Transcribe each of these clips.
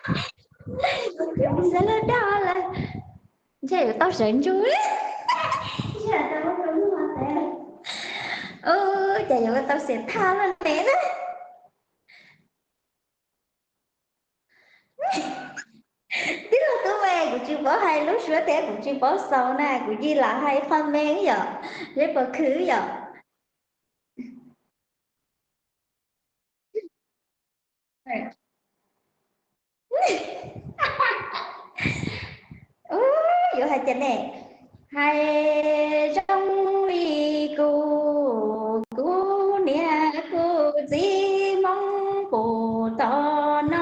Xav laj dab lawm, ntshe yuav tau sawv ntsug. Ub, cas yuav tau xiam thaj loj ne na. Tij laug Tub Mes, kuv tsis paub hais lub suab thiab kuv tsis paub xaus na, kuv cia li lam hais comment yom, seb puas khwv yom. Ub, yuav hais cas ne? Hais zoo li kuv, kuv niam kuv txiv Hmoob puag tom no,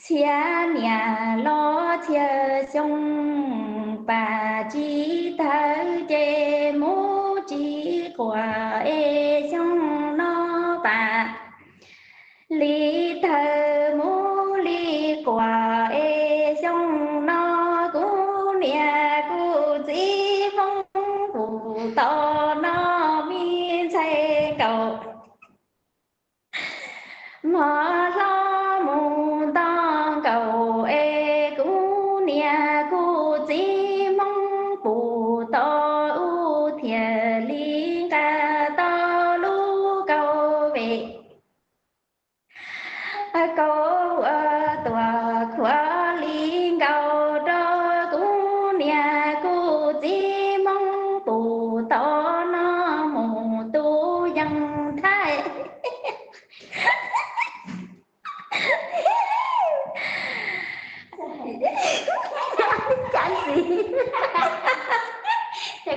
txhia niam los txhia xyoo, pam tsis tawg ces mus tsis quas es xyoo no pam li tawg mus li quas es xyoo no kuv niam kuv txiv Hmoob puag tom no me ntxhais nkaus mog hlob mus nto nkaus es kuv niam kuv txiv Hmoob puag tom ub thiaj li nqa tau lub kauj vem. Kauj ua tuam khuav li nkaus rau kuv niam kuv txiv Hmoob puag tom no mus tu yees thaij. Cas ntxiv,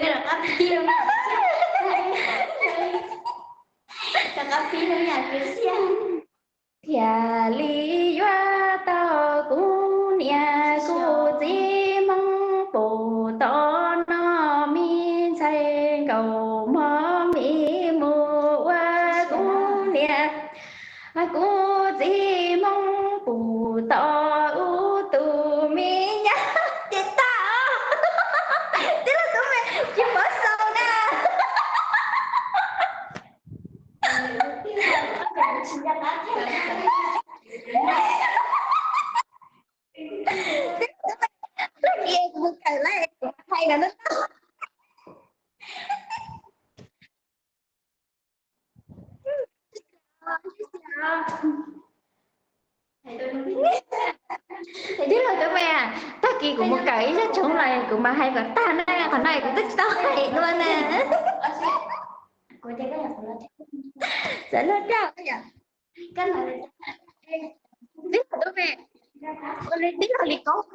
rov qab pib lub yam kwv xia, thiaj li yuav tau kuv niam kuv txiv Hmoob puag tom no me ntxhais nkaus mog me mus ua kuv niam kuv txiv Hmoob puag tom ub tus me nyab ces tag. Tij laug Tub Mes, tsis paub xaus na. Tij laug Tub Mes, tag kis kuv mus kawm lawm kuv hais kom nws tau. Tij laug Tub Mes, tag kis kuv mus kawm ib zaj tshoob los kuv mam hais kom tag na, qhov no kuv twb tsis tau hais dua na. Txawm luag rau yom. Tij laug Tub Mes, ua li tij laug li koob.